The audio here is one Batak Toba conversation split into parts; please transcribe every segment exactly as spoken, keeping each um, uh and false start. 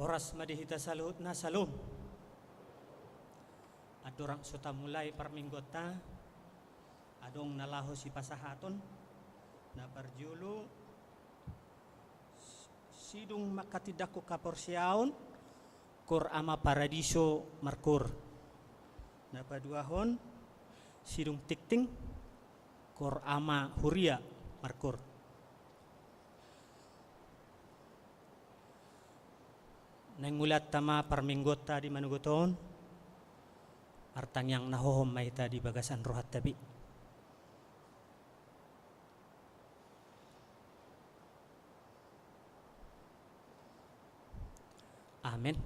Horas ma di hita saluhutna, Syalom. Andorang so tamulai parmingguonta, adong na laho sipasahaton. Na parjolo, sidung manghatindanghon haporseaon, Koor Ama Paradiso markoor. Na paduahon, sidung tingting, Koor Ama Huria markoor. Naeng mauliate ma parmingguonta di manogot on, martangiang na hohom ma hita di bagasan rohanta be. Amen.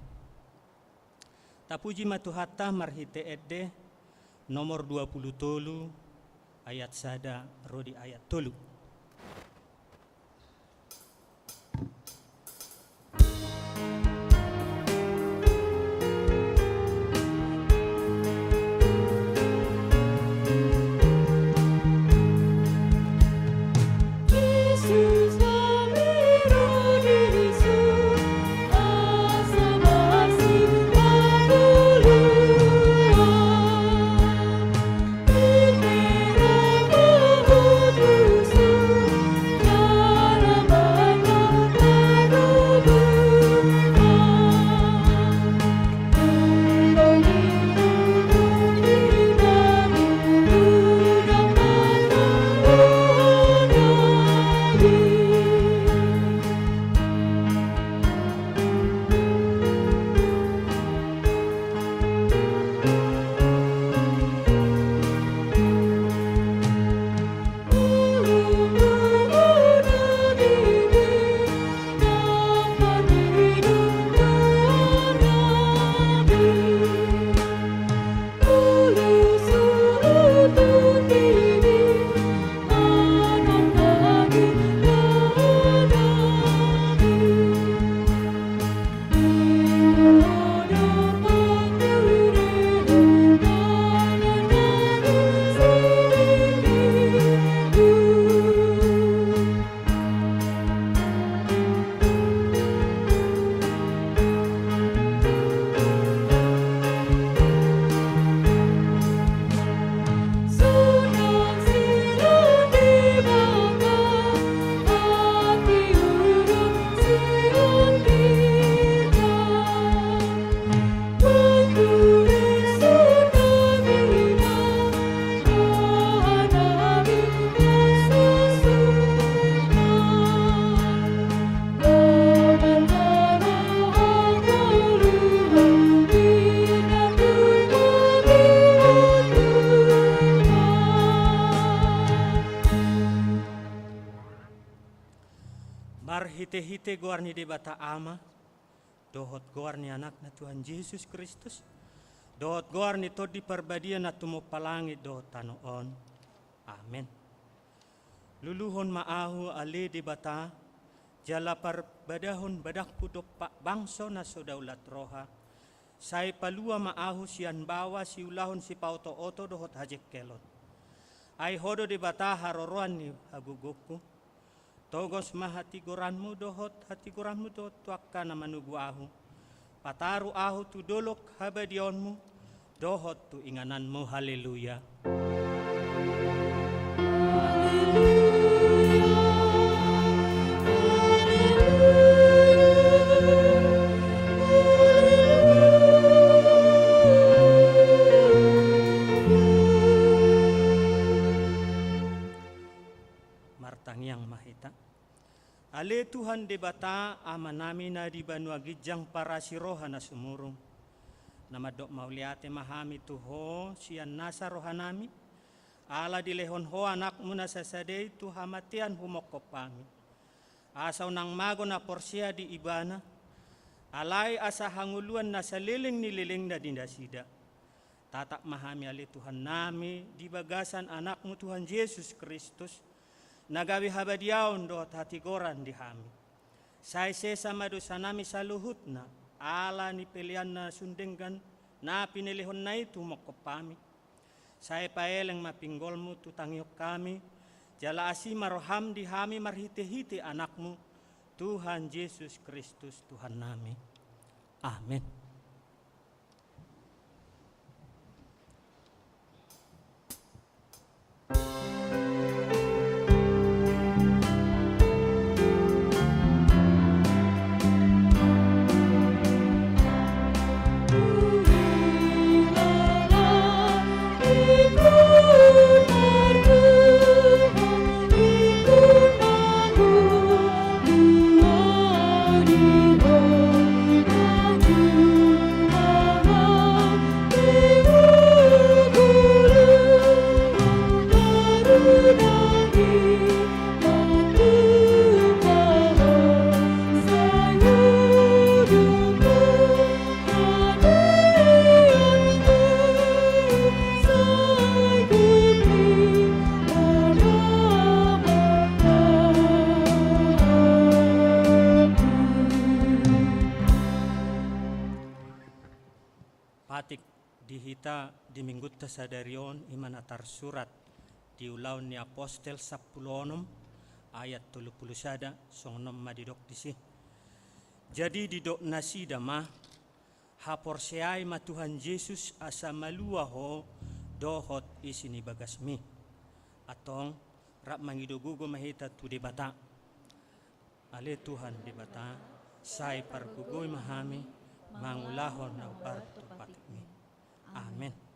Tapuji ma Tuhanta marhite ende nomor dua pulu tolu ayat sada ro di ayat tolu. Marhitehite goar ni Debata Ama, dohot goar ni Anakna Tuhan Jesus Kristus, dohot goar ni Tondi Parbadia na tumompa langit dohot tano on. Amen. Luluhon ma ahu ale Debata, jala parbadahon badangku dompak bangso na so daulat roha, sai palua ma ahu sian baoa siulahon sipaotooto dohot hajengkelon. Ai Ho do Debata haroroan ni hagogongku. Togos ma hatigoranmu dohot hatigoranmu dohot tu angka na manogu ahu. Pataru ahu tu dolok habadiaonmu dohot tu ingananmu. Haleluya. Martangiang ma hita. Ale Tuhan Debata, Amanami na di banua ginjang parasi roha na sumurung, na mandok mauliate ma hami tu Ho sian nasa rohanami, ala dilehon Ho Anakmu na sasada i tu hamatean humongkop hami, asa unang mago na porsea di Ibana, alai asa hangoluan na saleleng ni lelengna di nasida. Tatap ma hami ale Tuhannami di bagasan Anakmu Tuhan Jesus Kristus, na gabe habadiaon dohot hatigoran di hami. Sai sesa ma dosanami saluhutna, ala ni peleanna sun denggan na pinelehonna i tu humongkop hami. Sai paeleng ma pinggolmu tu tangihon hami, jala asi ma roham di hami marhitehite Anakmu, Tuhan Jesus Kristus Tuhannami. Amen. Patik di hita di Minggunta sadari on i ma na tarsurat di Ulaon ni Apostel sampulu onom ayat tolu pulu sada, songon on ma didok disi. Jadi didok nasida ma, haporseai ma Tuhan Jesus asa malua ho dohot isi ni bagasmi. Antong, rap mangido gogo ma hita tu Debata. Ale Tuhan Debata, sai pargogoi ma hami mangulahon na umbahen tu patikmi. Amen.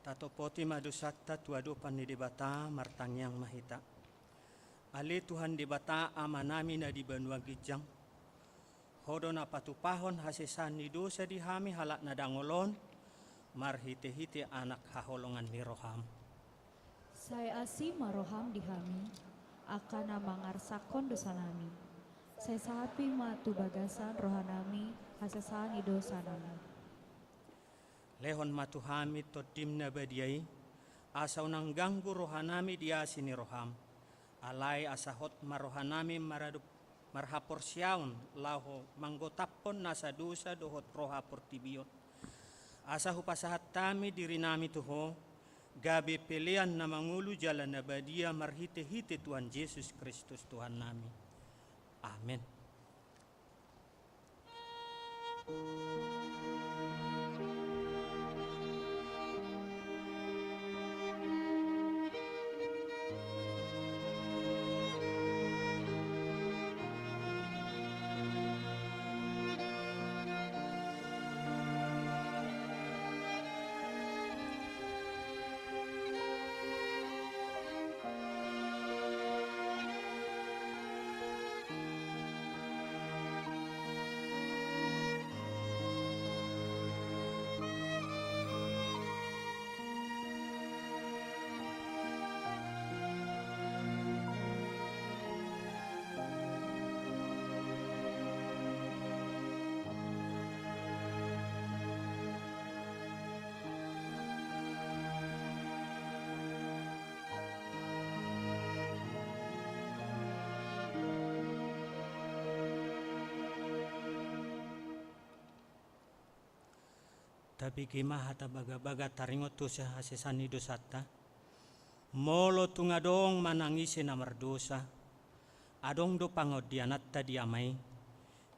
Tatopoti ma dosanta tu adopan ni Debata, martangiang ma hita. Ale Tuhan Debata, Amanami na di banua ginjang, Ho do na patupahon hasesaan ni dosa di hami halak na dangol on, marhitehite Anak haholongan ni roham. Sai asi ma roham di hami, angka na mangarsakhon dosanami. Sai sapi ma tu bagasan rohanami hasesaan ni dosanami. Lehon ma tu hami Tondim na badia i, asa unang ganggu rohanami di asi ni roham. Alai asa hot ma rohanami maradop-, marhaporseaon laho manggotaphon nasa dosa dohot roha portibi on. Asa hupasahat hami dirinami tu Ho, gabe pelean na mangolu jala na badia marhitehite Tuhan Jesus Kristus Tuhannami. Amen. Tapi gema hata bagabaga taringot tu hasesaan ni dosanta. Molo tung adong manang ise na mardosa, adong do pangondiananta di Ama i.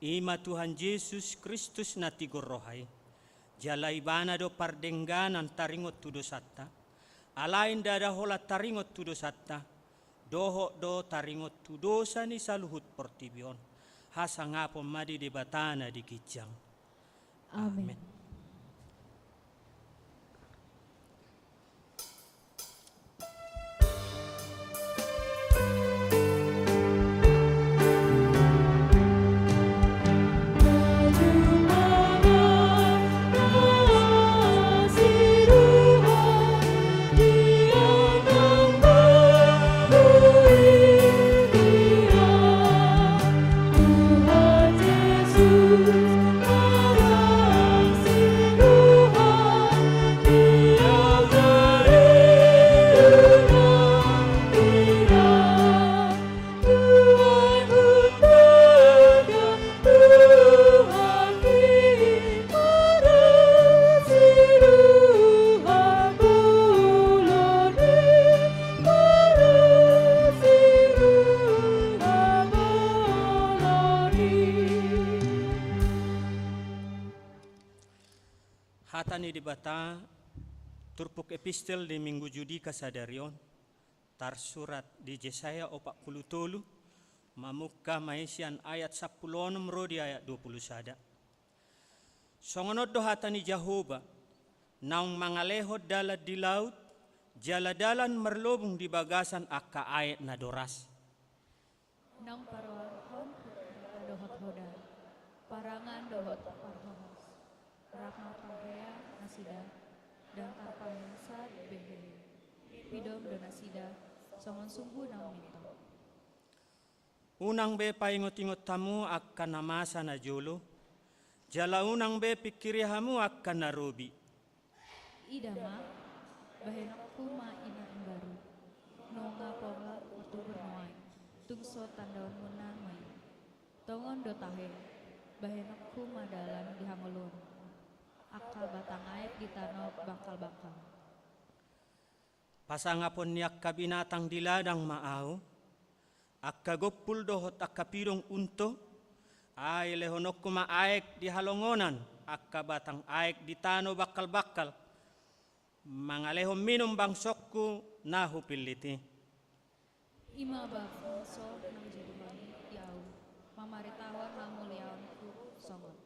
I ma Tuhan Jesus Kristus na tigor roha i. Jala Ibana do pardengganan taringot tu dosanta. Alai ndada holan taringot tu dosanta, dohot do taringot tu dosa ni saluhut portibi on. Hasangapon ma di Debata na di ginjang. Amen. Amen. Hata ni Debata, turpuk epistel di Minggu Judika sadari on, tarsurat di Jesaya opat pulu tolu, mamungka ma i sian ayat sampulu onom ro di ayat dua pulu sada. Songon on do hata ni Jahowa, naung mangalehon dalan di laut, jala dalan marlobung di bagasan angka aek na doras. Naung paroanhon hutangga dohot hoda, parangan dohot parhohos, rap marpahea nasida, ndang tarpahengsat be hehe. Pidom do nasida, songon sumbu naung minto. Unang be paingot-ingot hamu angka na masa na jolo, jala unang be pingkiri hamu angka na robi. Ida ma, bahenonku ma i na imbaru. Nunga pola martubu nuaeng, tung so tandaonmuna ma i. Tongon do tahe, bahenonku ma dalan di hangoluan, angka batang aek di tano bangkal-bangkal. Pasangapon ni angka binatang di ladang ma ahu, angka gompul dohot angka pidong unto, ai lehononku ma aek di halongonan, angka batang aek di tano bangkal-bangkal, mangalehon minum bangsongku na hupillit i. I ma bangso na hujadihon i di ahu, mamaritahon hamuliaonku songon.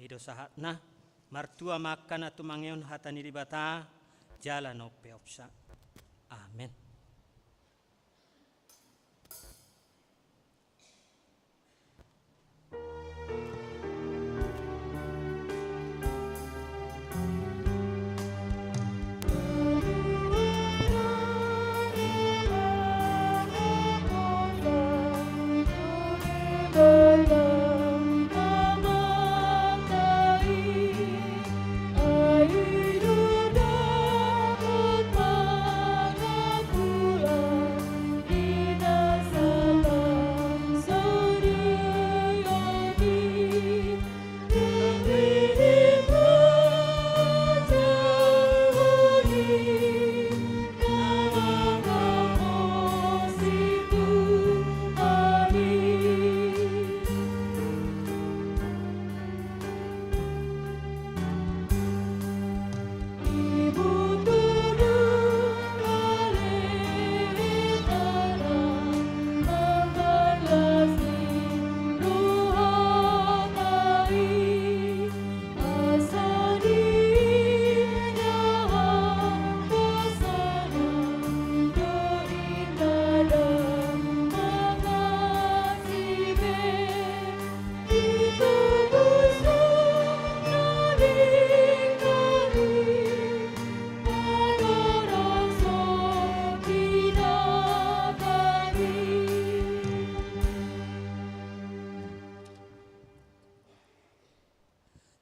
I do sahatna, martua ma angka na tumangihon hata ni Debata, jala na umpeopsa. Amen.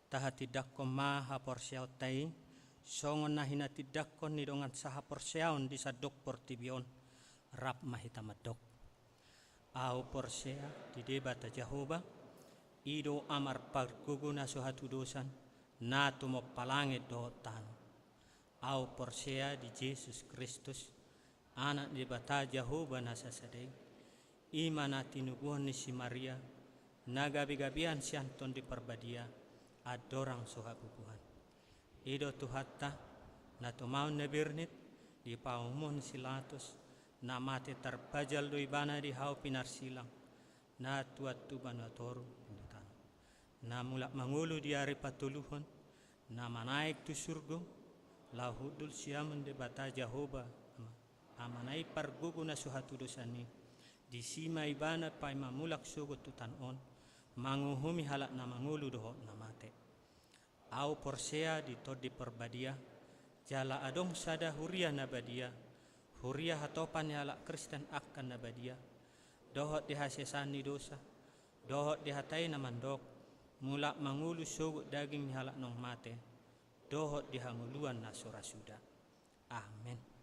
Tahatindangkon ma haporseaonta i, songon na hinatindangkon ni dongan sahaporseaon di sandok portibi on, rap ma hita mandok. Ahu porsea di Debata Jahowa, i do Ama pargogo na so hatudosan, na tumompa langit dohot tano. Ahu porsea di Jesus Kristus, Anak ni Debata Jahowa na sasada i, i ma na tinubuhon ni si Maria, na gabegabean sian Tondi Parbadia, andorang so habubuhan. I do Tuhanta, na tumaon na bernit, dipaomuhon si Latus, na mate tarpajal do ibana di hau pinarsilang, na tuat tu banua toru, na mulak mangolu di ari patoluhon, na manaek tu surgo, laho hundul siamun Debata Jahowa, Ama, Amana i pargogo na so hatudosan i, disi ma ibana paima mulak sogot tu tano on, manguhumi halak na mangolu dohot na mate. Ahu porsea di Tondi Parbadia, jala adong sada huria na badia, huria hatopan ni halak Kristen angka na badia, dohot di hasesaan ni dosa, dohot di hata i na mandok, mulak mangolu sogot daging ni halak naung mate, dohot di hangoluan na so ra suda. Amen.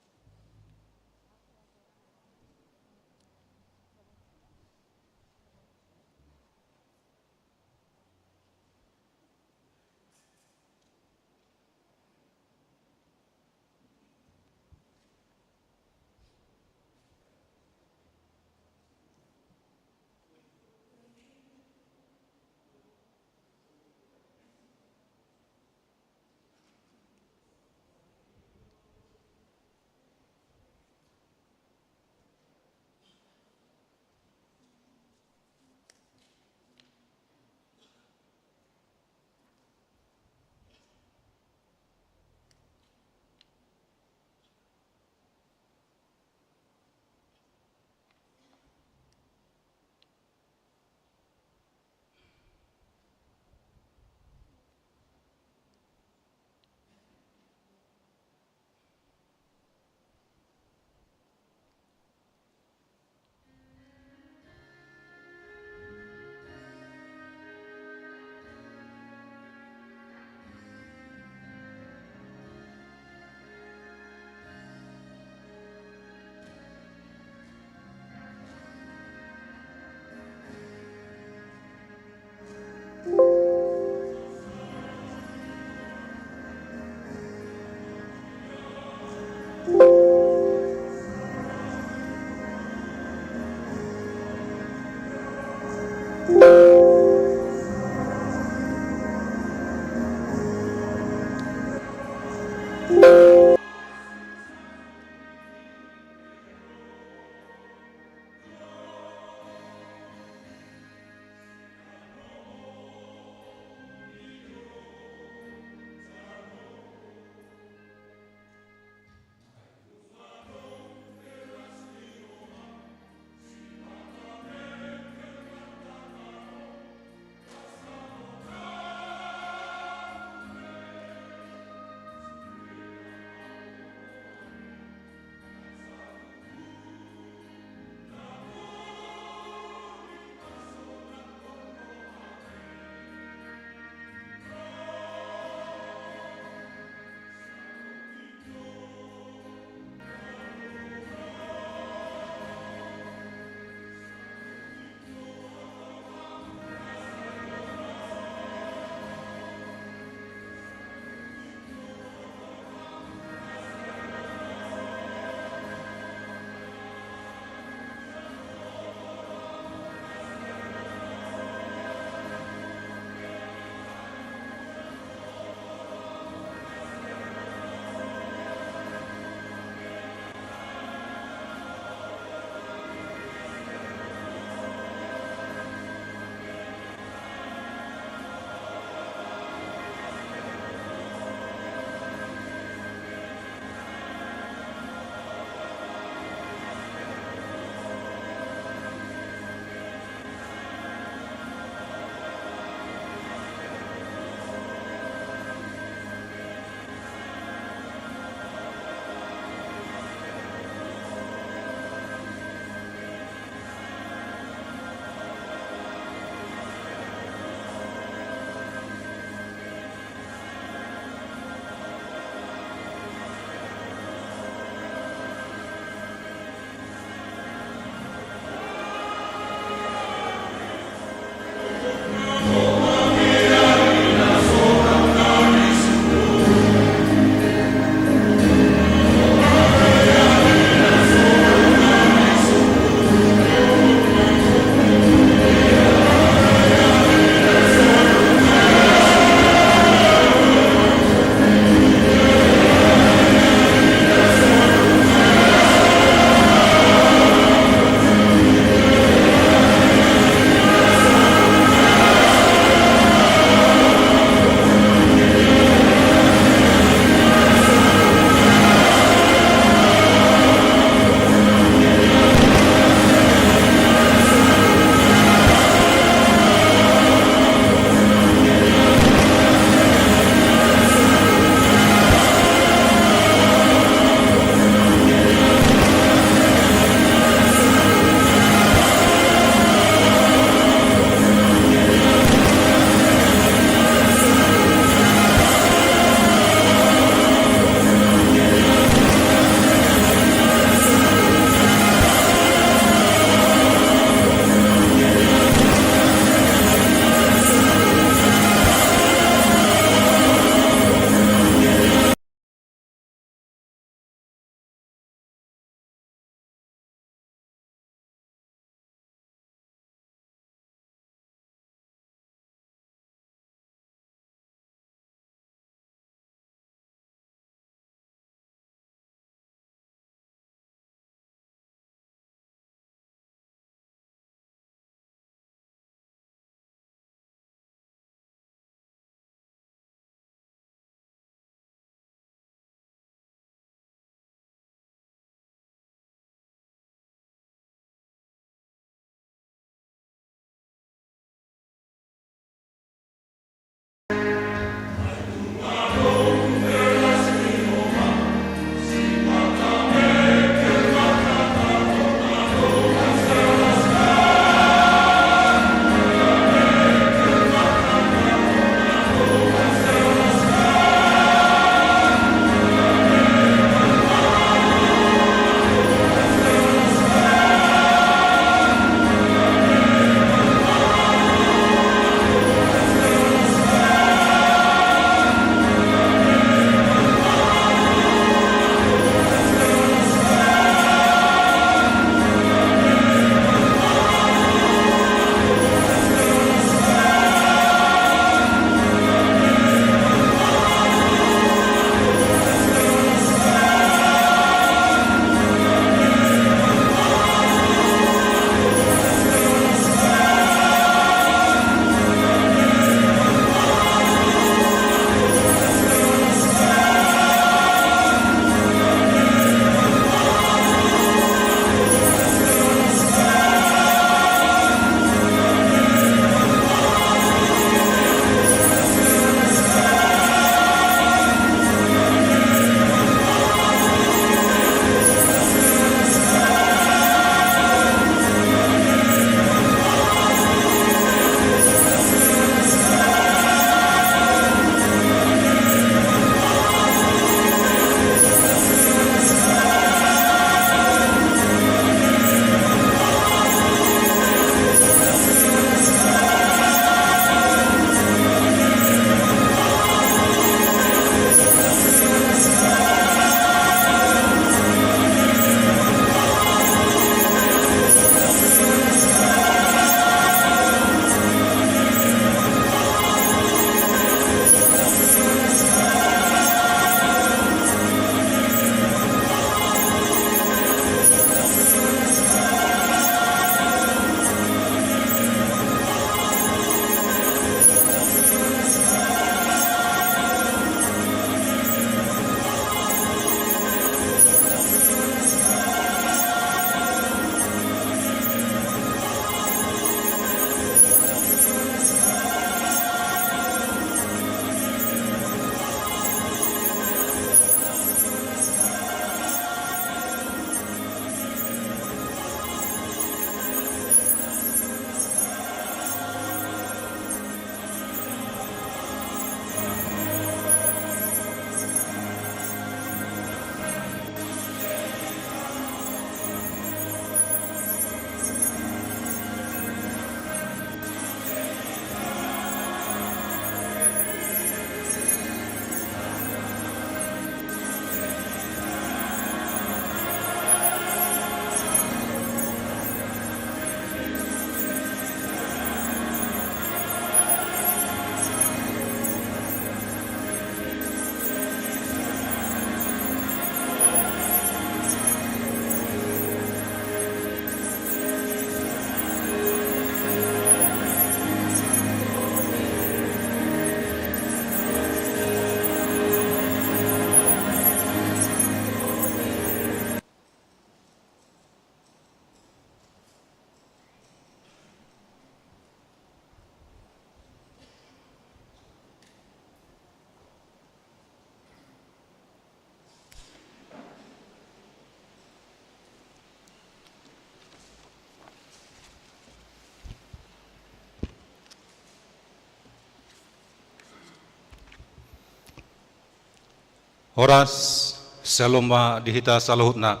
Horas, syalom ma di hita saluhutna.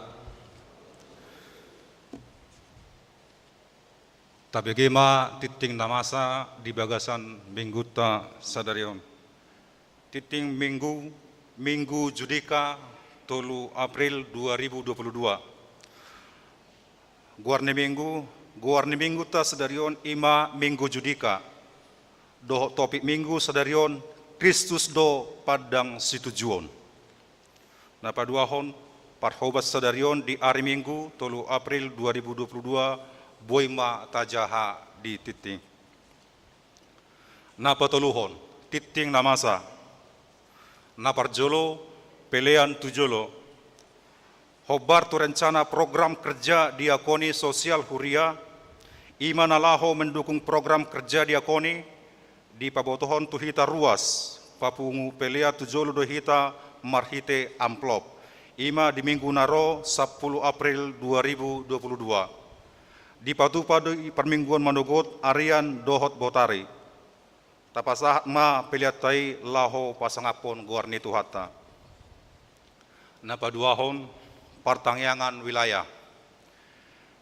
Tabege ma tingting na masa di bagasan minggunta sadari on. Tingting Minggu, Minggu Judika, tolu April dua ribu dua puluh dua. Goar ni minggu, goar ni minggunta sadari on i ma Minggu Judika. Dohot topik minggu sadari on, Kristus do pandang situjuon. Na paduahon, parhobas sadari on di ari Minggu, tolu April dua ribu dua puluh dua, boi ma tajaha di tingting. Na patoluhon, tingting na masa. Na parjolo, pelean tu jolo. Hombar tu rencana program kerja diakoni sosial huria, i ma na laho mendukung program kerja diakoni, dipabotohon tu hita ruas, papungu pelean tu jolo do hita marhite amplop. I ma di minggu na ro, sampulu April dua ribu dua puluh dua. Dipatupa do i parmingguon manogot arian dohot botari. Tapasahat ma peleanta i laho pasangaphon goar ni Tuhanta. Na paduahon, partangiangan wilayah.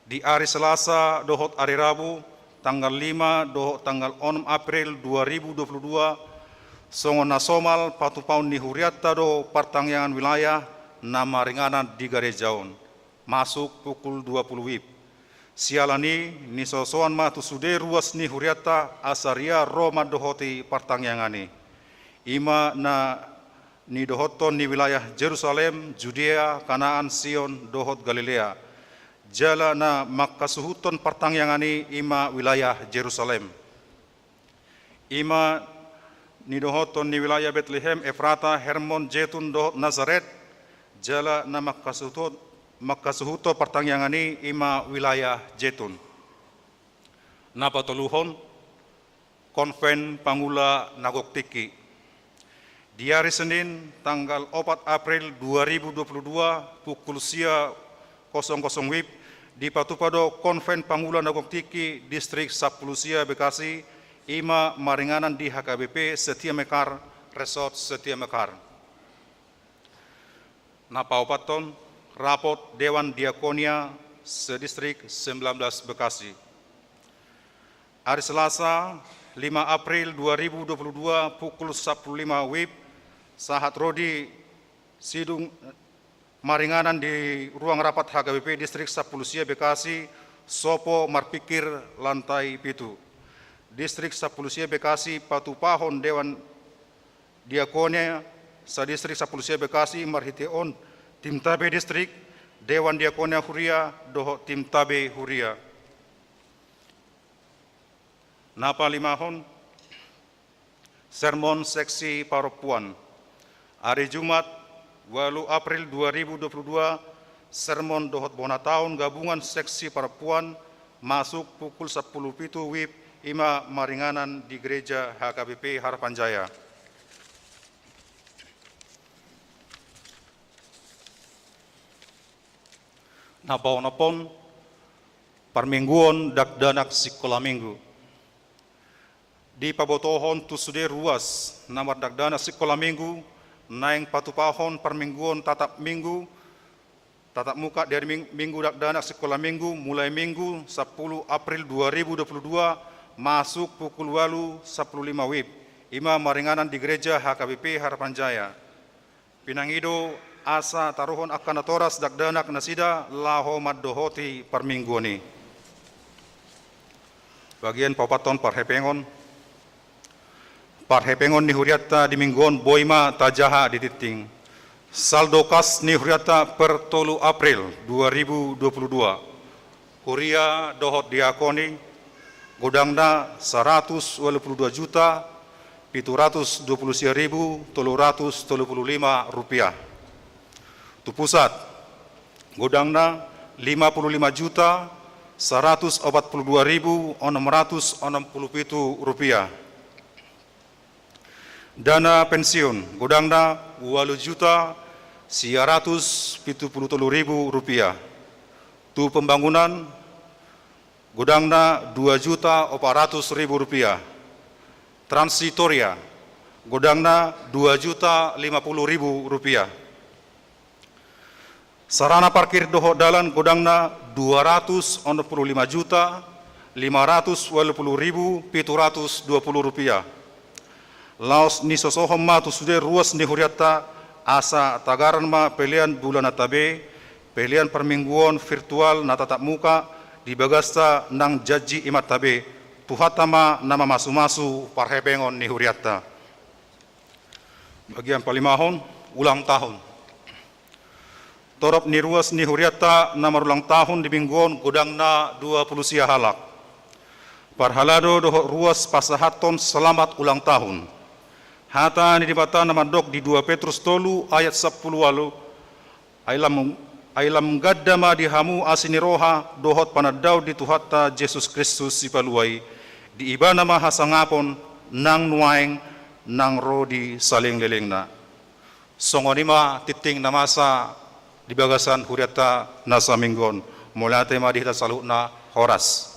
Di ari Selasa dohot ari Rabu, tanggal lima dohot tanggal onom April dua ribu dua puluh dua, songon na somal patupaon ni hurianta do partangiangan wilayah na maringanan di gareja on, masuk pukul dua puluh wib. Siala ni i, nisosoan ma tu sude ruas ni hurianta asa ria ro mandohoti partangiangan i. I ma na nidohothon ni wilayah Jerusalem, Judea, Kanaan, Sion, dohot Galilea. Jala na mangkasuhuthon partangiangan i, i ma wilayah Jerusalem. I ma nidohothon ni wilayah Betlehem, Efrata, Hermon, Jetun, dohot Nasaret, jala na mangkasuhuthon, mangkasuhuthon partangiangan i, i ma wilayah Jetun. Na patoluhon, Konven Pangula na gok tingki. Di ari Senin, tanggal opat April dua ribu dua puluh dua, pukul sia kosong kosong wib, dipatupa do Konven Pangula na gok tingki Distrik Sampulu Sia Bekasi, i ma maringanan di H K B P Setia Mekar, Resort Setia Mekar. Na paopathon, rapot Dewan Diakonia se-Distrik sembilan belas Bekasi. Ari Selasa, lima April dua ribu dua puluh dua, pukul sampulu lima wib, sahat ro di sidung maringanan di ruang rapat H K B P Distrik Sampulu Sia Bekasi, Sopo Marpingkir, lantai pitu. Distrik Sampulu Sia Bekasi patupahon Dewan Diakonia se-Distrik Sampulu Sia Bekasi marhite on Tim Tabe Distrik, Dewan Diakonia Huria, dohot Tim Tabe Huria. Na palimahon, sermon seksi parompuan. Ari Jumat, ualu April dua ribu dua puluh dua, sermon dohot bona taon gabungan seksi parompuan masuk pukul sampulu pitu wib, i ma maringanan di Gereja H K B P Harapan Jaya. Na paonomhon, parmingguon dakdanak sikola minggu. Dipabotohon tu sude ruas na mardakdanak sikola minggu, naeng patupahon parmingguon tatap minggu, tatap muka di ari ming-, minggu dakdanak sikola minggu, mulai Minggu sampulu April dua ribu dua puluh dua, masuk pukul ualu sampulu lima wib, i ma maringanan di Gereja H K B P Harapan Jaya. Pinangido asa taruhon angka natoras dakdanak nasida laho mandohoti parmingguon i. Bagian paopathon, parhepengon. Parhepengon ni hurianta di minggu on boi ma tajaha di tingting. Saldo kas ni hurianta per tolu April dua ribu dua puluh dua. Huria dohot diakoni, godangna saratus ualu pulu dua juta pitu ratus dua pulu sia ribu tolu ratus tolu pulu lima rupiah. Tu pusat, godangna lima pulu lima juta saratus opat pulu dua ribu onom ratus onom pulu pitu rupiah. Dana pensiun, godangna ualu juta sia ratus pitu pulu tolu ribu rupiah. Tu pembangunan, godangna dua juta opat ratus ribu rupiah. Transitoria, godangna dua juta lima pulu ribu rupiah. Sarana parkir dohot dalan godangna dua ratus onom pulu lima juta lima ratus ualu pulu ribu pitu ratus dua pulu rupiah. Laos nisosohon ma tu sude ruas ni hurianta, asa tagaran ma pelean bulananta be, pelean parmingguon virtual na tatap muka di bagasta nang janji imanta be. Tuhanta ma na mamasumasu parhepengon ni hurianta. Bagian palimahon, ulang tahun. Torop ni ruas ni hurianta na marulang tahun di minggu on godangna dua pulu sia halak. Parhalado dohot ruas pasahathon selamat ulang tahun. Hata ni Debata na mandok di dua Petrus tolu ayat sampulu ualu, ai lam, ai lam ganda ma di hamu asi ni roha dohot panandaon di Tuhanta Jesus Kristus Sipalua i, di Ibana ma hasangapon nang nuaeng nang ro di salelenglelengna. Songon i ma tingting na masa di bagasan hurianta na saminggu on. Mauliate ma di hita saluhutna, horas.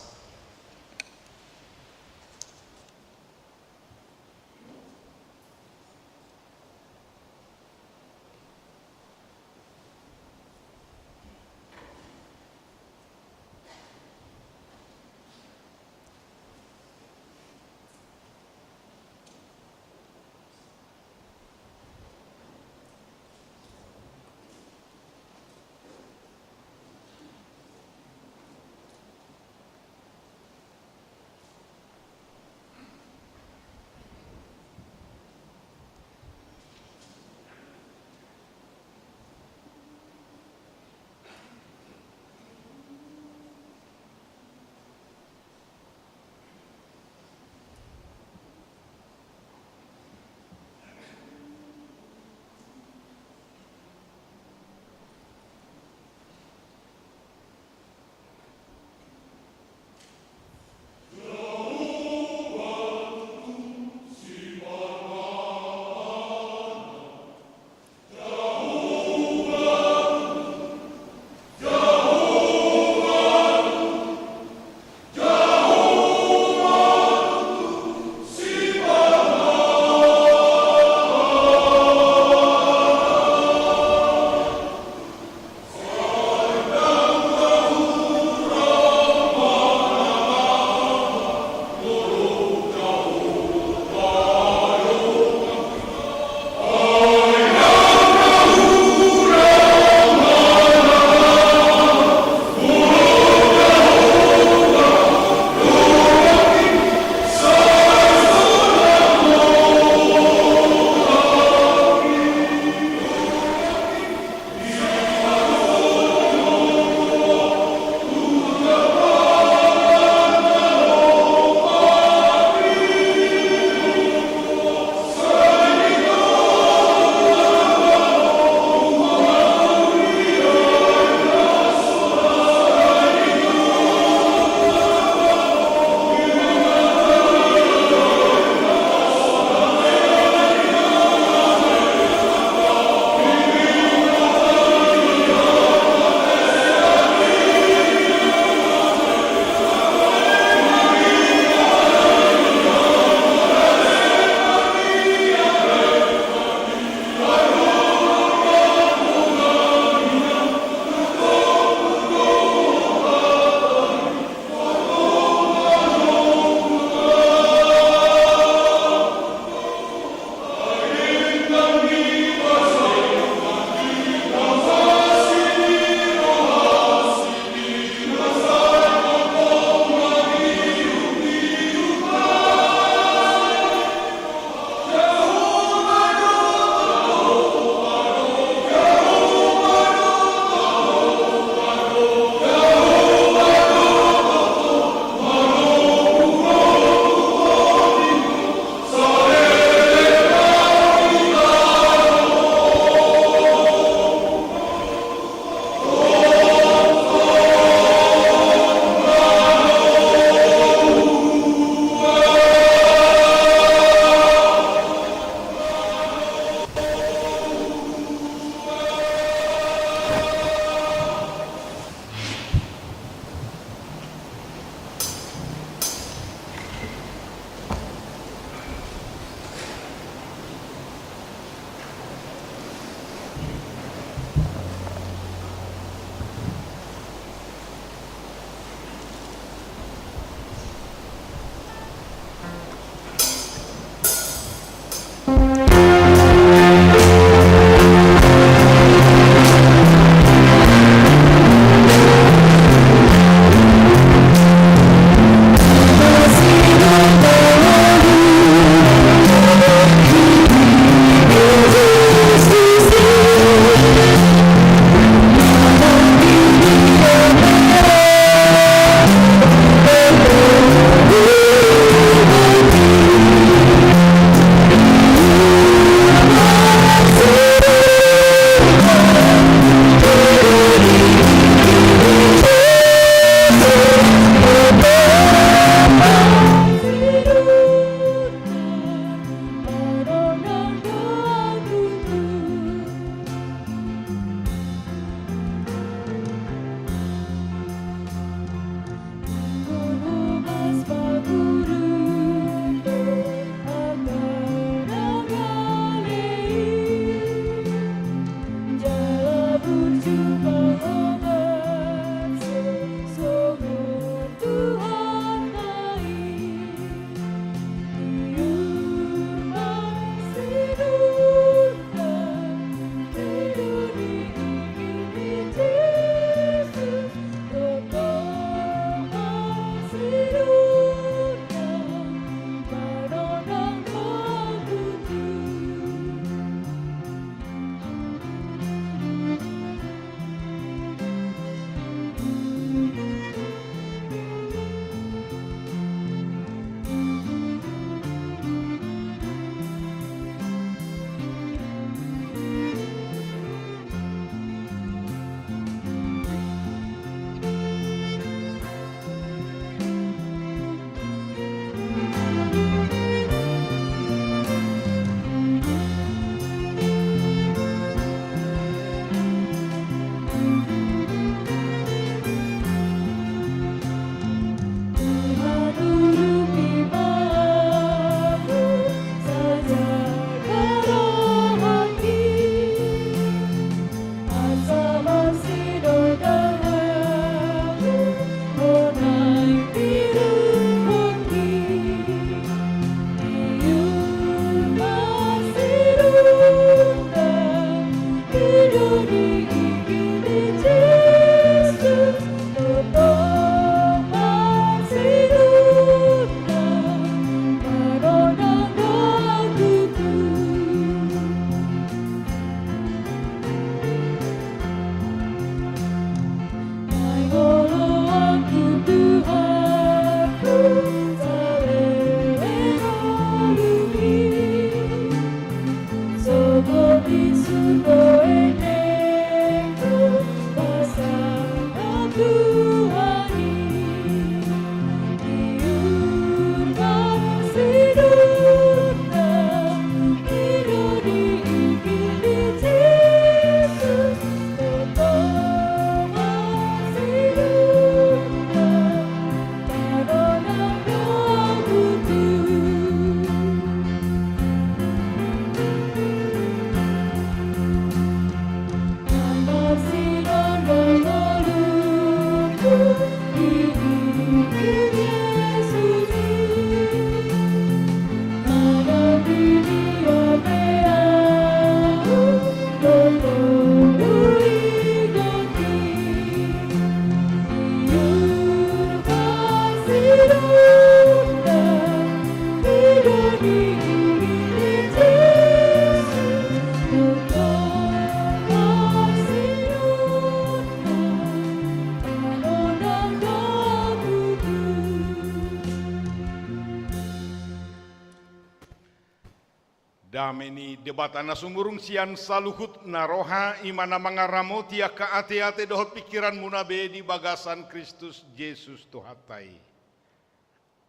Dame ni Debata na sumurung sian saluhutna roha, i ma na mangaramoti angka ateate dohot pingkiranmuna be di bagasan Kristus Jesus Tuhanta i.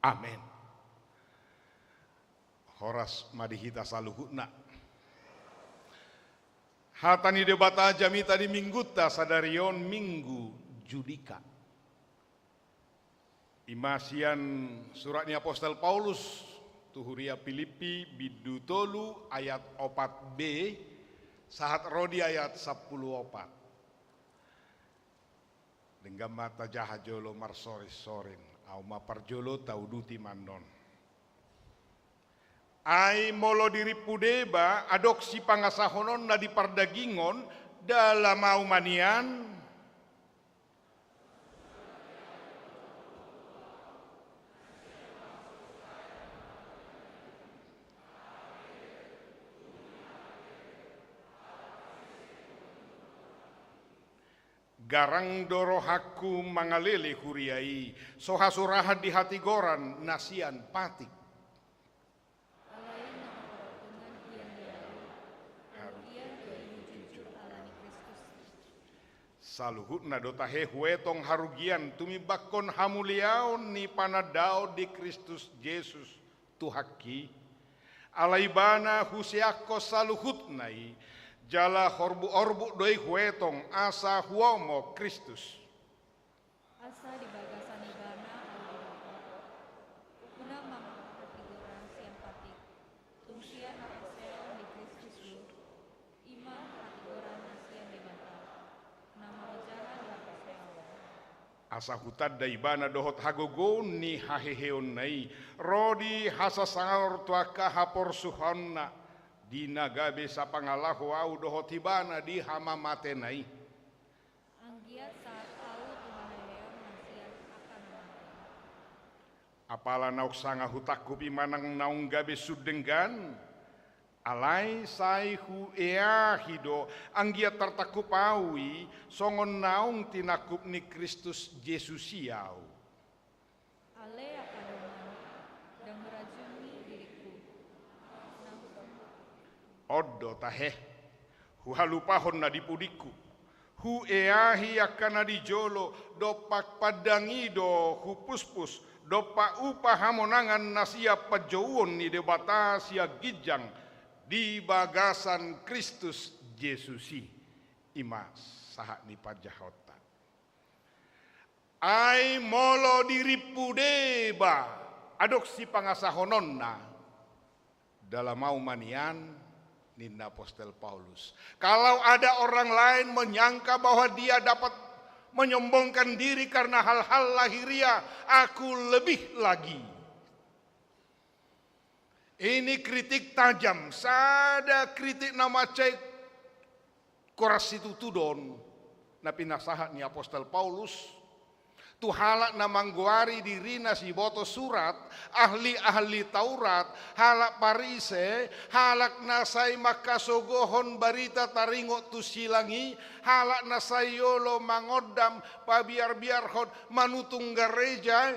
Amen. Horas ma di hita saluhutna. Hata ni Debata jamita di Minggunta sadari on, Minggu Judika. I ma sian surat ni apostel Paulus tu huria Pilippi, bindu tolu, ayat opat b, sahat ro di ayat sampulu opat. Denggan ma tajaha jolo marsorinsorin, ahu ma parjolo, tauduti ma annon. Ai molo dirimpu deba adong sipangasahononna di pardagingon, dalam ahu ma nian. Garang do rohangku mangalele huria i, so hasurahan di hatigoran na sian patik. Alai na mangkorhon Tuhan, ia ni ahu, harugian do i hujujur ala ni Kristus. Saluhutna do tahe huetong harugian tumimbangkon hamuliaon ni panandaon ni Kristus Jesus Tuhanki. Ala Ibana huseakkon saluhutna i, jala horbuorbuk do i huetong asa huomo Kristus. Asa di bagasan Ibana ahu dihapothon, unang manghorhon hatigoran sian patik, tung sian haporseaon di Kristus do, i ma hatigoran na sian Debata, na marojahan di haporseaon. Asa hutanda Ibana dohot hagogoon ni haheheonna i, ro di hasasaor tu angka haporsuhonna, di na gabe sapangalaho ahu dohot Ibana di hamamatena i. Anggiat sahat ahu tu haheheon na sian angka na mate. Apala naung sanga hutangkup i manang naung gabe sun denggan, alai sai hueahi do, anggiat tartangkup ahu i, songon naung tinangkup ni Kristus Jesus i ahu. Ale angka dongan, ndang rajumi diringku. On do tahe, huhalupahon na di pudingku. Hueahi angka na di jolo, dompak pandang i do hupuspus, dompak upa hamonangan na sian panjouon ni Debata sian ginjang di bagasan Kristus Jesus i. I ma sahat ni panjahaonta. Ai molo dirimpu deba adong sipangasahononna, dalam ahu ma nian, ninna apostel Paulus. Kalau ada orang lain menyangka bahwa dia dapat menyombongkan diri karena hal-hal lahiriah, aku lebih lagi. Ini kritik tajam, sada kritik na mansai koras situtu do on, na pinasahat ni apostel Paulus tu halak na manggoari dirina siboto surat, ahli-ahli Taurat, halak Parise, halak na sai mangkasogohon barita taringot tu silang i, halak na sai olo mangondam, pabiarbiarhon, manutung gareja.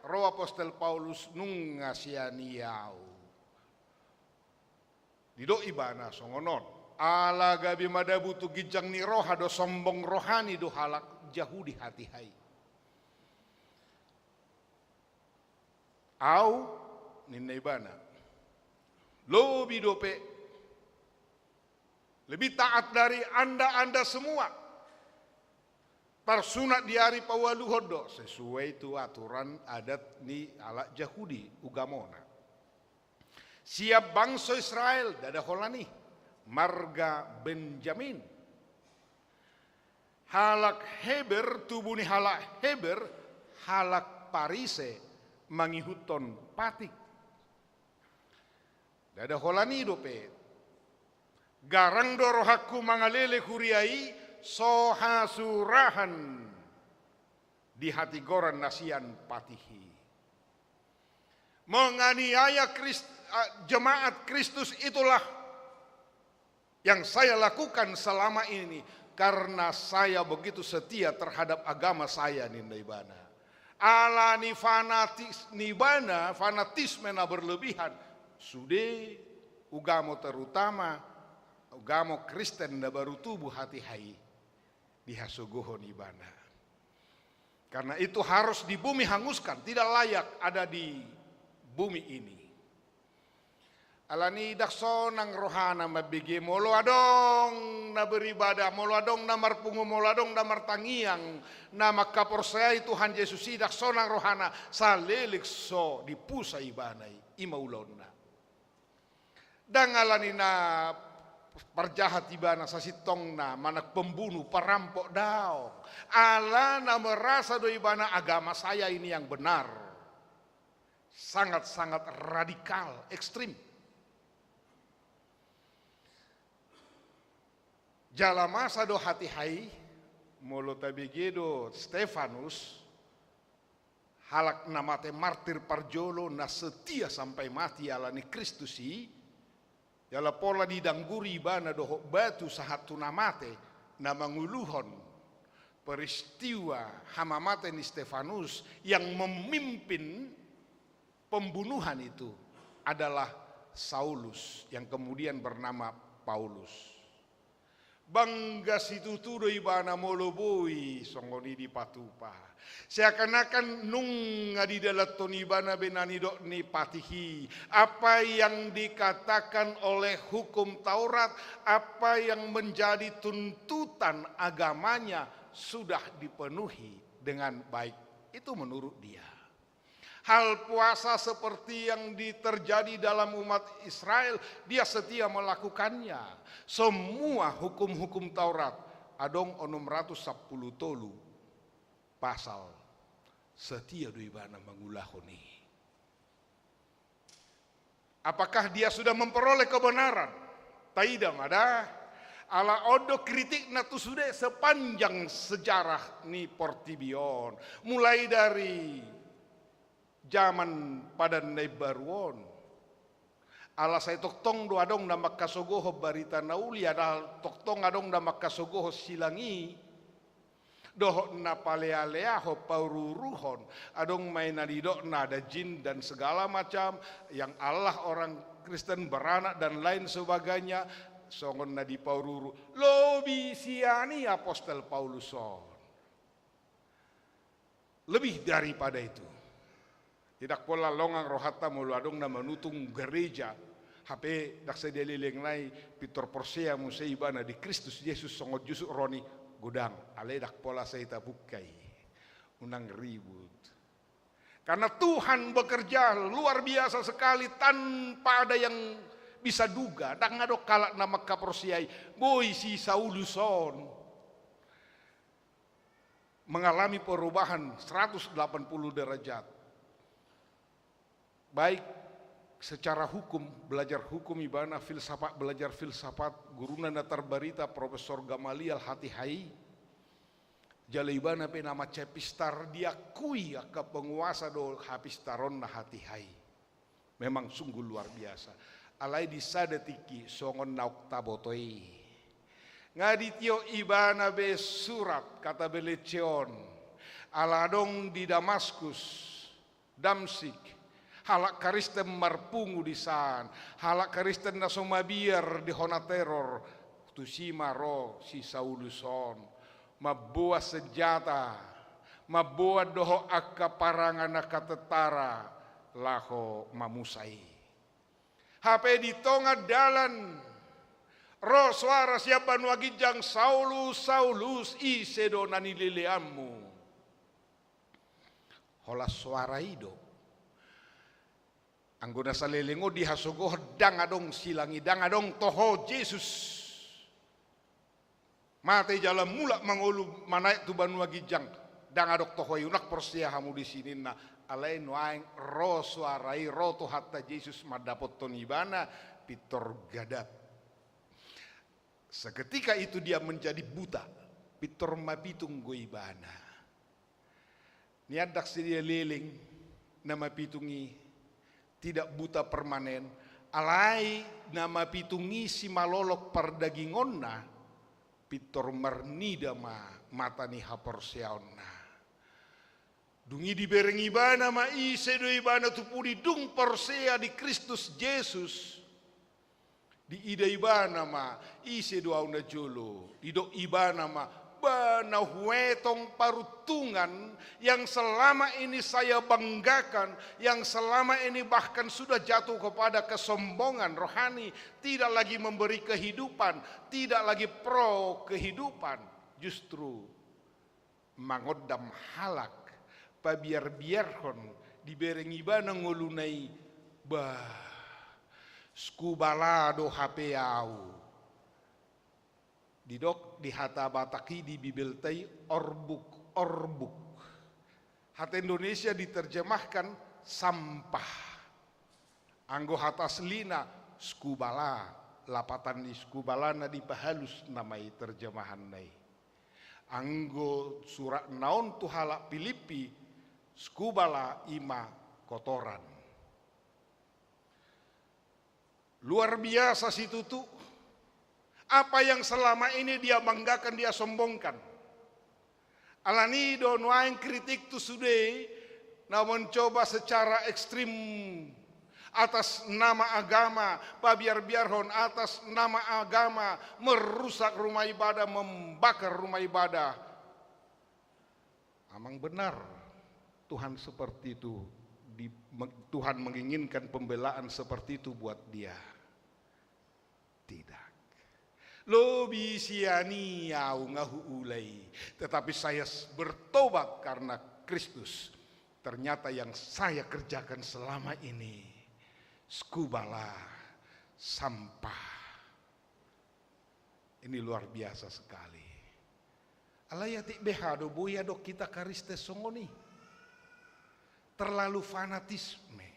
Ro apostel Paulus, nunga sian i ahu. Didok ibana songon on, ala gabe madabu tu ginjang ni roha dohot sombong rohani do halak Jahudi hatiha i. Ahu, ninna ibana, lobi dope, lebih taat dari anda-anda semua. Tarsunat di ari paualuhon do, sesuai tu aturan adat ni halak Jahudi ugamona. Sian bangso Israel, ndada holan i, marga Benjamin. Halak Heber, tubu ni halak Heber, halak Parise, mangihuthon patik. Ndada holan i dope. Garang do rohangku mangalele huria i, so hasurahan di hatigoran na sian patik i. Menganiaya Krist-, ah, jemaat Kristus itulah yang saya lakukan selama ini, karena saya begitu setia terhadap agama saya, ninna ibana. Ala ni fanatis-, ni ibana, fanatisme na berlebihan, sude ugamo terutama ugamo Kristen na baru tubuh hatiha i dihasogohon ibana. Karena itu harus di bumi hanguskan, tidak layak ada di bumi ini. Alani i ndang sonang rohana mambege molo adong na beribadah, molo adong na marpungu, molo adong na martangiang, na mangkaporseai Tuhan Jesus i, ndang sonang rohana saleleng so dipusa ibana i, i ma ulaonna. Ndang alani na parjahat ibana, sasintongna, manang pembunuh, perampok, daong. Alana merasa do ibana agama saya ini yang benar. Sangat-sangat radikal, ekstrim. Jala masa do hatiha i, molo tabege do Stefanus, halak na mate martir parjolo na setia sampai mati alani Kristus i, jala pola didangguri ibana dohot batu sahat tu na mate, na manguluhon peristiwa hamamate ni Stefanus yang memimpin pembunuhan itu adalah Saulus yang kemudian bernama Paulus. Bangga situtu do ibana molo boi songon i dipatupa. Seakan-akan nunga didalanhon ibana be na nidok ni patih i, apa yang dikatakan oleh hukum Taurat, apa yang menjadi tuntutan agamanya sudah dipenuhi dengan baik. Itu menurut dia. Hal puasa seperti yang di-, terjadi dalam umat Israel, dia setia melakukannya. Semua hukum-hukum Taurat, adong onom ratus sampulu tolu pasal, setia do ibana mangulahon i. Apakah dia sudah memperoleh kebenaran? Taida ma da. Ala on do kritikna tu sude sepanjang sejarah ni portibi on. Mulai dari zaman Padan na Imbaru on. Ala sai tongtong do adong na mangkasogohon barita na uli, ala tongtong adong na mangkasogohon silang i. Dohot na palealeahon, pauruuruhon, adong ma i na nidokna ada jin dan segala macam, yang Allah orang Kristen beranak dan lain sebagainya, songon na dipauruuru. Lobi sian i apostel Paulus on. Lebih daripada itu. Ndang pola longang rohanta molo adong na manutung gereja, hape ndang sadia leleng nai pintor porsea muse ibana di Kristus Jesus songon jusuk ro ni godang, alai ndang pola sai tabungka i. Unang ribut. Karena Tuhan bekerja luar biasa sekali tanpa ada yang bisa duga. Ndang adong halak na mangkaporseai. Boi si Saulus on mengalami perubahan seratus delapan puluh derajat. Baik secara hukum, belajar hukum ibana, filsafat, belajar filsafat, guruna na tarbarita Profesor Gamaliel hatiha i, jala ibana pe na mansai pistar, diakui angka penguasa do hapistaronna hatiha i. Memang sungguh luar biasa. Alai di sada tingki songon naung taboto i. Nga ditio ibana be surat kata beleceon. Ala adong di Damaskus, Damsik, halak Kristen marpungu di san, halak Kristen na so mabiar di hona teror, tusi ma ro si Saulus on, mamboan senjata, mamboan dohot angka parangan angka tentara laho mamusa i. Hape di tonga dalan ro soara sian banua ginjang, "Saulus, Saulus, ise do na nileleanmu?" Holan soara i do. Anggo na saleleng on dihasogohon ndang adong silang i, ndang adong toho Jesus. Mate jala mulak mangolu manaek tu banua ginjang. Ndang adong toho i, unang porsea hamu disi ninna. Alai nuaeng ro soara i, ro Tuhanta Jesus mandapothon ibana pintor gadap. Seketika itu dia menjadi buta. Pintor mapitung do ibana. Nian ndang sadia leleng na mapitung i, tidak buta permanen, alai na mapitung i simalolong pardagingonna, pintor marnida ma mata ni haporseaonna. Dung i dibereng ibana ma ise do ibana tu pudi, dung porsea di Kristus Jesus. Diida ibana ma, ise do ahu najolo. Didok ibana ma, ba na huetong paruntungan yang selama ini saya banggakan, yang selama ini bahkan sudah jatuh kepada kesombongan rohani, tidak lagi memberi kehidupan, tidak lagi pro kehidupan, justru mangondam halak, pabiarbiarhon, dibereng ibana ngoluna i, bah, skubala do hape ahu. Didok di hata Batak i di Bibelta i orbuk, orbuk. Hata Indonesia diterjemahkan sampah. Anggo hata aslina skubala, lapatan ni skubala na dipahalus nama i terjemahanna i. Anggo suratna on tu halak Pilippi, skubala i ma kotoran. Luar biasa situtu. Apa yang selama ini dia banggakan, dia sombongkan. Alani do nuaeng kritik tu sude na mencoba secara ekstrim atas nama agama, pabiarbiarhon atas nama agama, merusak rumah ibadah, membakar rumah ibadah. Amang benar Tuhan seperti itu, di, me-, Tuhan menginginkan pembelaan seperti itu buat dia? Tidak. Lobi sian i ahu nga huula i, tetapi saya s-, bertobat karena Kristus. Ternyata yang saya kerjakan selama ini skubala, sampah. Ini luar biasa sekali. Alai atik beha do boi adong hita Kristen songon i. Terlalu fanatisme.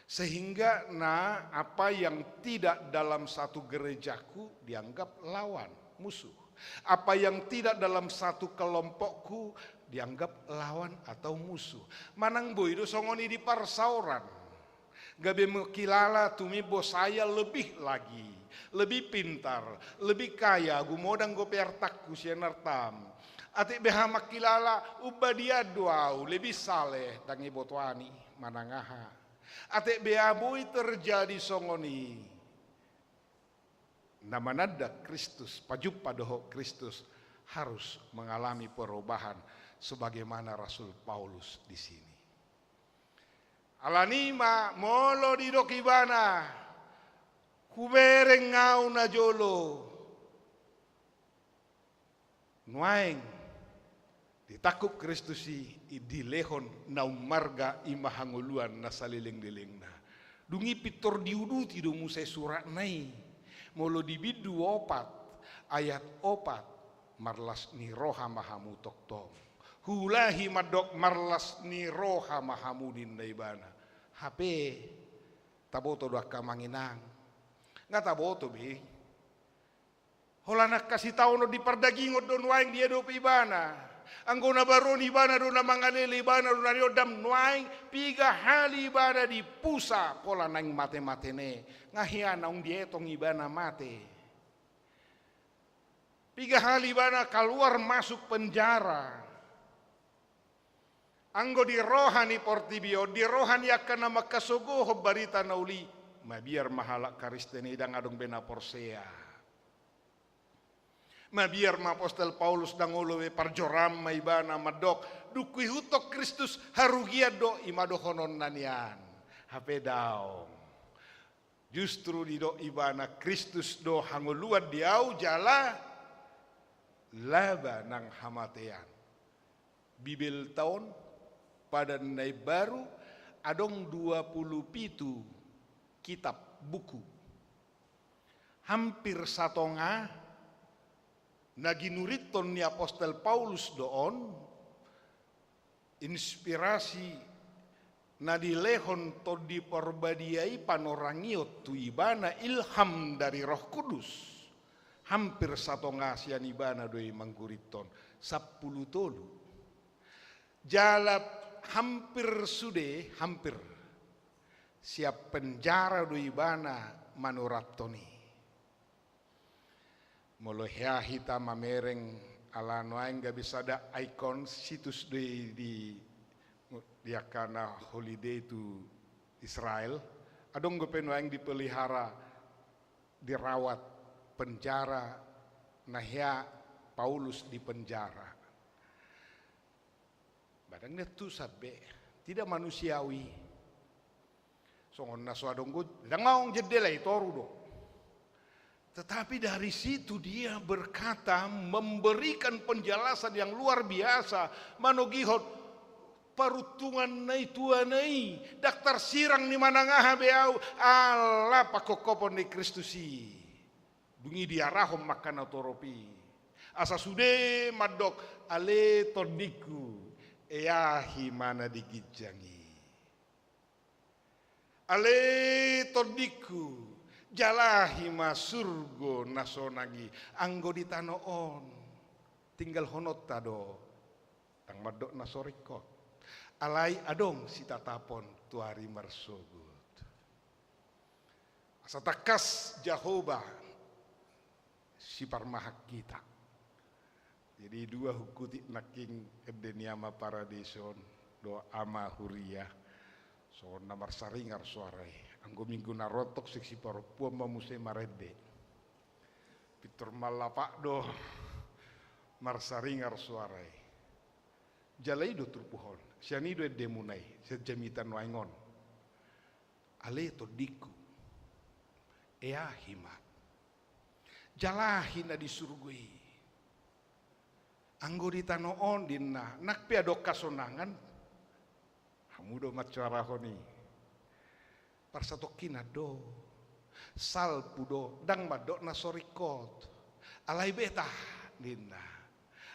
Sehingga na apa yang tidak dalam satu gerejaku dianggap lawan, musuh. Apa yang tidak dalam satu kelompokku dianggap lawan atau musuh. Manang boi do songon i di parsaoran. Gabe mengkilala tumimbo saya lebih lagi, lebih pintar, lebih kaya, gumodang dope artangku sian artam. Atik beha mengkilala umbadia do ahu, lebih saleh, ndang iboto ani manang aha. Atik beha boi terjadi songon i. Na mananda Kristus, pajumpa dohot Kristus harus mengalami perubahan sebagaimana Rasul Paulus di sini. Alani ma molo didok ibana, hubereng ahu najolo. Nuaeng ditangkup Kristus i, i dilehon na ummarga i ma hangoluan na salelenglelengna. Dung i pintor diuduti do muse suratna i. Molo di bindu opat ayat opat, marlas ni roha ma hamu tongtong. Huulahi mandok marlas ni roha ma hamu ninna ibana. Hape taboto do angka amang inang? Nga taboto be. Holan angka sitaonon di pardagingon do nuaeng diadopi ibana. Anggo na baron ibana do na mangalele, ibana do na niondam, nuaeng piga hali ibana dipusa pola naeng mate-matene. Nga hea naung dietong ibana mate. Piga hali ibana kaluar masuk penjara. Anggo di roha ni portibi on, di roha ni angka na mangkasogohon barita na uli, mabiar ma halak Kristen i ndang adong be na porsea. Mabiar ma apostel Paulus ndang olo be, parjoraan ma ibana mandok, dung huihuthon Kristus harugian do, i ma dohononna nian. Hape daong. Justru didok ibana, Kristus do hangoluan di ahu jala laba nang hamatean. Bibelta on, Padan na Imbaru, adong dua pulu pitu kitab, buku. Hampir satonga na ginurithon ni apostel Paulus do on, inspirasi na dilehon Tondi Parbadia i, panorangion tu ibana, ilham dari Roh Kudus. Hampir satonga sian ibana do i manggurithon, sampulu tolu. Jala hampir sude, hampir sian penjara do ibana manurathon i. Molo hea hita mamereng, ala nuaeng gabe sada ikon situs do i di, di angka na holiday tu Israel, adong dope nuaeng dipelihara dirawat, penjara, na hea Paulus di penjara. Ba ndang niantusan be, tidak manusiawi. Songon na so adong go, ndang maong jendela i, toru do. Tetapi dari situ dia berkata, memberikan penjelasan yang luar biasa, manogihon paruntungan na i tuana i, ndang tarsirang ni manang aha be ahu, ala pangkophopon ni Kristus i. Dung i diarahon ma angka na torop i. Asa sude mandok, ale tondingku, eahi ma na di ginjang i. Ale tondingku, jalahi ma surgo na sonang i. Anggo di tano on, tinggalhononta do, ndang mandok na so ringkot. Alai adong sitatapon tu ari marsogot. Asa tangkas Jahowa siparmahan hita. Jadi dua hungkutik nangkin ende ni ama paradison dohot ama huria. Songon na marsaringar soara i. Anggo minggu na ro tong sing siparompuan ma muse marende. Pintor mallapak do marsaringar soara i. Jala i do turpuk on. Sian i do endemuna i, sian jamita nuaeng on. Ale tondingku, eahi ma. Jalahi na di surgo i. Anggo di tano on, ninna, nang pe adong hasonangan, hamu do mansoarahon i. Parsatongkinan do, salpu do, ndang mandok na so ringkot. Alai beta, ninna.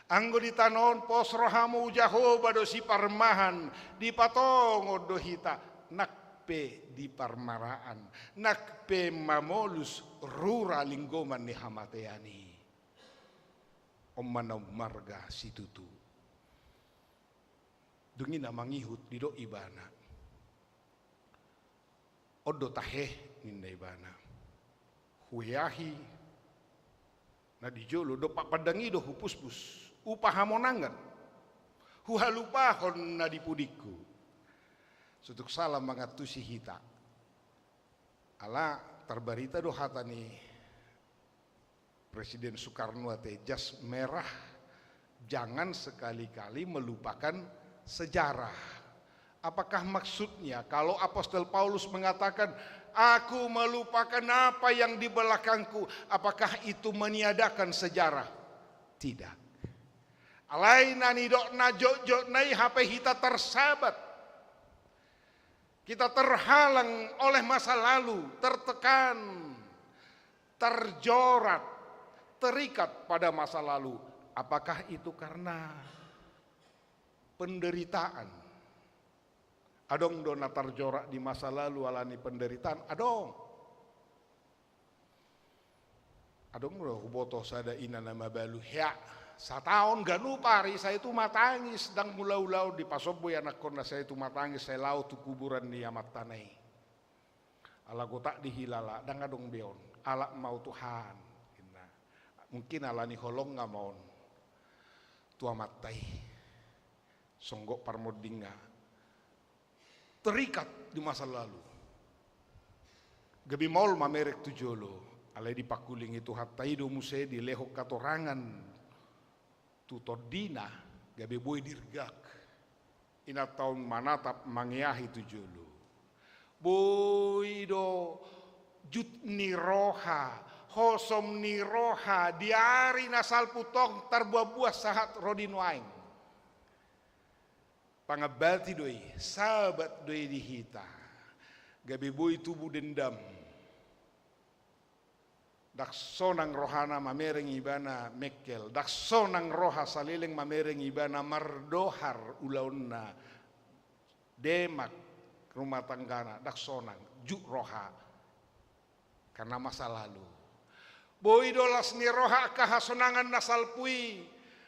Anggo di tano on pos rohamu, Jahowa do siparmahan, dipatongon do hita, nang pe di parmaraan, nang pe mamolus rura linggoman ni hamatean i. On ma na ummarga situtu. Dung i na mangihut didok ibana. On do tahe, ninna ibana. Hueahi na di jolo, dompak pandang i do hupuspus, upa hamonangan. Huhalupahon na di pudingku. Sutuk sala mangantusi hita. Ala tarbarita do hata ni Presiden Soekarno ate, jas merah, jangan sekali-kali melupakan sejarah. Apakah maksudnya kalau Apostel Paulus mengatakan, "Aku melupakan apa yang di belakangku," apakah itu meniadakan sejarah? Tidak. Alai na nidokna jotjotna i hape hita tersabat. Kita terhalang oleh masa lalu, tertekan, terjorat, terikat pada masa lalu. Apakah itu karena penderitaan? Adong do na tarjorat di masa lalu alani penderitaan? Adong. Adong do huboto sada ina na mabalu hea, sataon ganup ari sai tumatangis, ndang mulaulaon, dipasombu i anakkonna sai tumatangis, sai laho tu kuburan ni amantana i. Ala gotap dihilala, ndang adong be on, alap ma au Tuhan, ninna. Mungkin alani holongna ma on tu amanta i. Songgop parmondingna. Terikat di masa lalu. Gabe maol mamereng tu jolo, alai dipangkulingi Tuhanta i do muse dilehon hatorangan tu tondina, gabe boi dirgak. Inanta on manatap mangeahi tu jolo. Boi do jut ni roha, hosom ni roha, di ari na salpu tong tarbuanbuan sahat ro di nuaeng. Pangambati do i, sabat do i di hita. Gabe boi tubu dendam. Ndang sonang rohana mamereng ibana mengkel, ndang sonang roha saleleng mamereng ibana mardohar ulaonna, demak rumah tanggana, ndang sonang, jut roha. Karena masa lalu. Boi do las ni roha angka hasonangan na salpu i,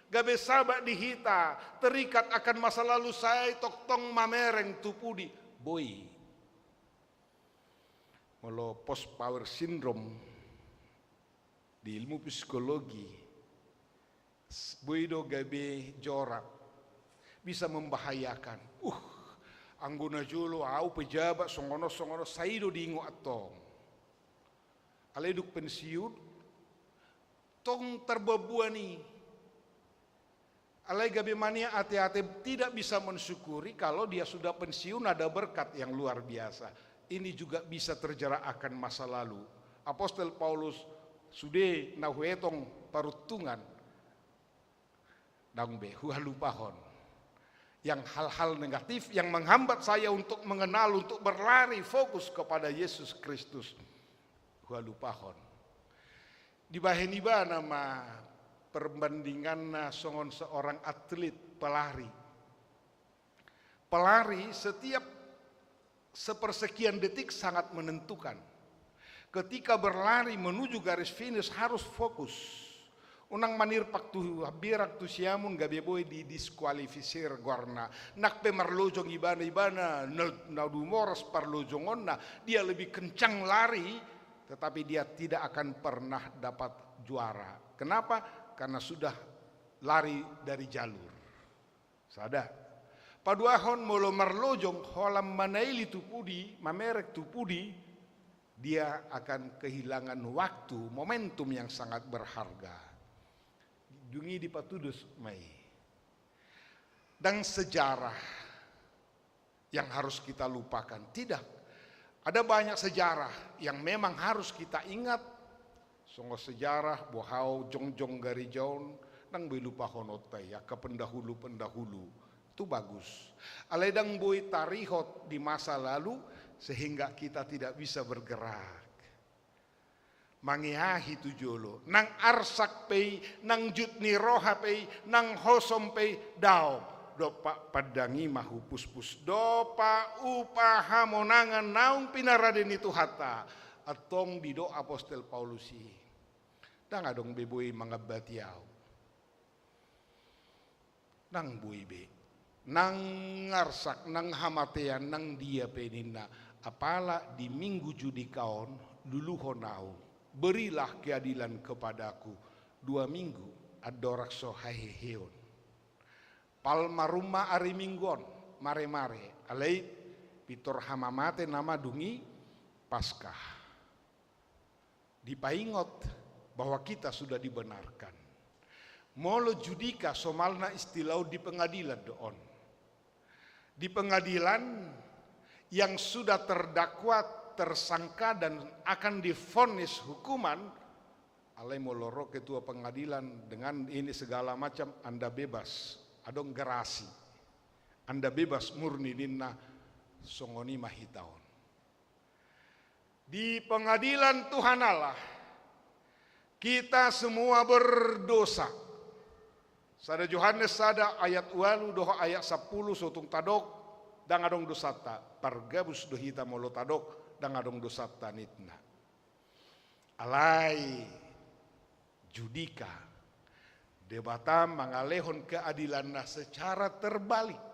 gabe sabat di hita, terikat akan masa lalu sai tongtong mamereng tu pudi. Boi. Molo post power syndrome di ilmu psikologi, boi do gabe jorat, bisa membahayakan. Uh, anggo na jolo au pejabat songon on songon on, sai do diingot antong. Alai dung pensiun, tong tarbuabuan i. Alai gabe mania ate-ate tidak bisa mensyukuri kalau dia sudah pensiun ada berkat yang luar biasa. Ini juga bisa terjerat akan masa lalu. Apostel Paulus, sude na huetong paruntungan, dang be huhalupahon. Yang hal-hal negatif yang menghambat saya untuk mengenal, untuk berlari fokus kepada Yesus Kristus, huhalupahon. Dibahen ibana ma perbandinganna songon seorang atlet, pelari. Pelari, setiap sepersekian detik sangat menentukan. Ketika berlari menuju garis finish harus fokus. Unang manirpak tu hambirang tu siamun gabe boi didiskualifisir goarna. Nang pe marlojong ibana, ibana na, na dumoras parlojongonna, dia lebih kencang lari, tetapi dia tidak akan pernah dapat juara. Kenapa? Karena sudah lari dari jalur. Sada. Paduahon, molo marlojong holan manaili tu pudi, mamereng tu pudi, dia akan kehilangan waktu, momentum yang sangat berharga. Dung i dipatudos ma i. Dang sejarah yang harus kita lupakan. Tidak. Ada banyak sejarah yang memang harus kita ingat. Songon sejarah boha jongjong gareja on, dang boi lupahononta i, angka pendahulu-pendahulu. Itu bagus. Alai dang boi tarihot di masa lalu sehingga kita tidak bisa bergerak. Mangeahi tu jolo. Nang arsak pe i, nang jut ni roha pe i, nang hosom pe i, daong. Dompak pandang i ma hupuspus. Dompak upa hamonangan naung pinarade ni Tuhanta. Antong didok apostel Paulus i, dang adong be boi mangambati ahu. Dang boi be. Nang arsak, nang hamatean, nang dia pe ninna. Apala di minggu Judika on, luluhon ahu. Berilah keadilan kepadaku. Dua minggu andorang so haheheon. Pal marumma ari Minggu on, mare-mare. Alai pintor hamamate nama dung i Paskah. Dipaingot bahwa kita sudah dibenarkan. Molo Judika, somalna istilah on di pengadilan do on. Di pengadilan, yang sudah terdakwa, tersangka, dan akan divonis hukuman, alai molo ro ketua pengadilan dengan ini segala macam, Anda bebas, adong gerasi. Anda bebas murni ninna, songon i ma hita on. Di pengadilan Tuhan Allah, kita semua berdosa. Sada Johannes sada ayat ualu dohot ayat sampulu, so tung tadok, dang adong dosanta, pargabus do hita molo tadok, dang adong dosanta ninna. Alai Judika, Debata mangalehon keadilanna secara terbalik.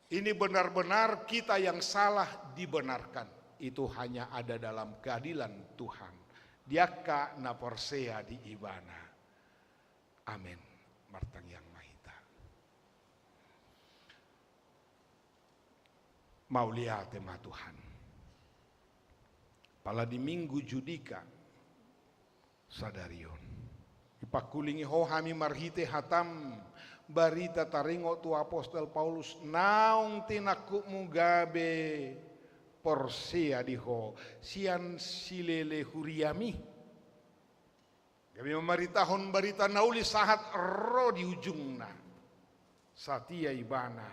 Ini benar-benar kita yang salah dibenarkan. Itu hanya ada dalam keadilan Tuhan. Di angka na porsea di Ibana. Amen. Martangiang ma hita. Mauliate ma Tuhan. Pala di Minggu Judika sadari on, dipangkulingi Ho hami marhite hataM, barita taringot tu apostel Paulus, naung tinangkupMu gabe porsea di Ho sian silele huriaMi. Gabe mamaritahon barita na uli sahat ro di ujungna. Satia ibana.